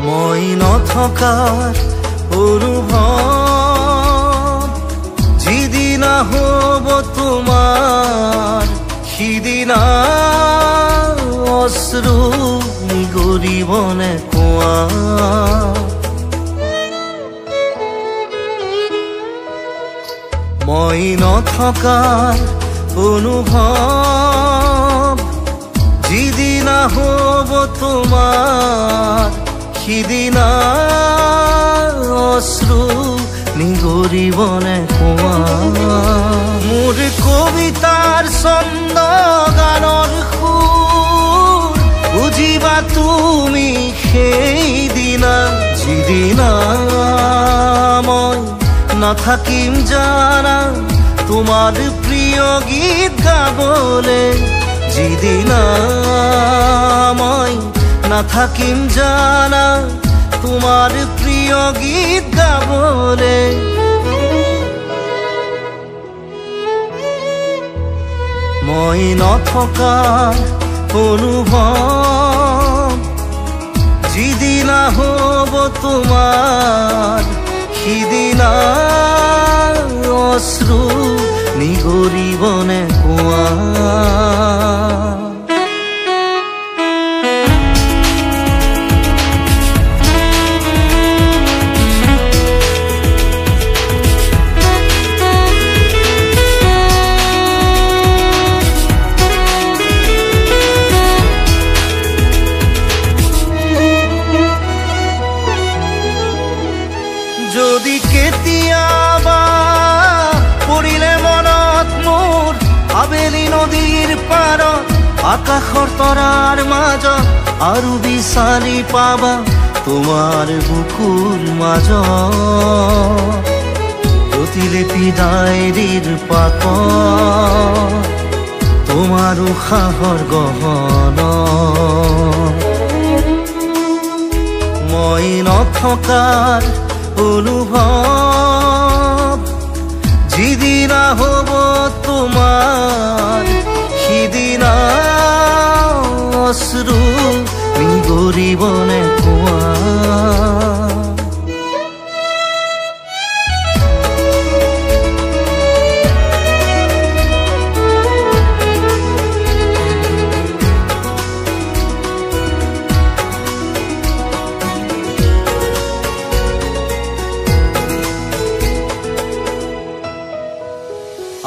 মই নথকাৰ অনুভৱ যিদিনা হ'ব তোমাৰ সিদিনা অশ্ৰু নিগৰিবনে কোৱা। মই নথকাৰ অনুভৱ যিদিনা হ'ব তোমাৰ সিদিনা অশ্ৰু নিগৰিবনে কোৱা। মোৰ কবিতাৰ ছন্দ গানৰ সুৰ বুজিবা তুমি সেইদিনা, যিদিনা মই নাথাকিম জানা তোমাৰ প্ৰিয় গীত গাবলে, যিদিনা মই নাথাকিম জানা তোমাৰ প্ৰিয় গীত গাবলে। মই নথকাৰ অনুভৱ যিদিনা হ'ব তোমাৰ সিদিনা অশ্ৰু নিগৰিবনে কোৱা। যদি কেতিয়াবা পৰিলে মনত মোৰ আবেলি নদীৰ পাৰত আকাশৰ তৰাৰ মাজত আৰু বিচাৰি পাবা তোমাৰ বুকুৰ মাজত প্ৰতিলিপি ডায়েৰীৰ পাতত তোমাৰ উশাহৰ গহন। মই নথকাৰ অনুভৱ যিদিনা হ'ব তোমাৰ সিদিনা অশ্ৰু নিগৰিবনে কোৱা।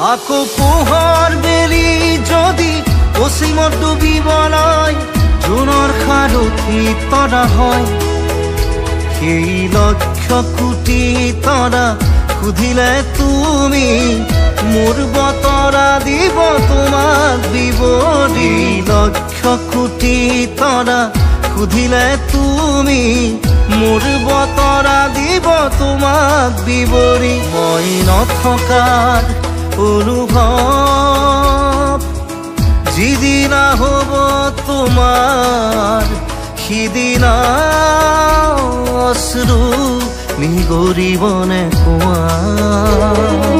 আকৌ পোহৰ বেলি যদি পশ্চিমত ডুবিব লয় জোনৰ সাৰথি তৰা হয়, সেই লক্ষ কোটি তৰা সুধিলে তুমি মোৰ বতৰা দিব তোমাক বিৱৰি। লক্ষ কোটি তৰা সুধিলে তুমি মোৰ বতৰা দিব তোমাক বিৱৰি। মই নথকাৰ অনুভৱ যিদিনা হ'ব তোমাৰ সিদিনা অশ্ৰু নিগৰিবনে কোৱা।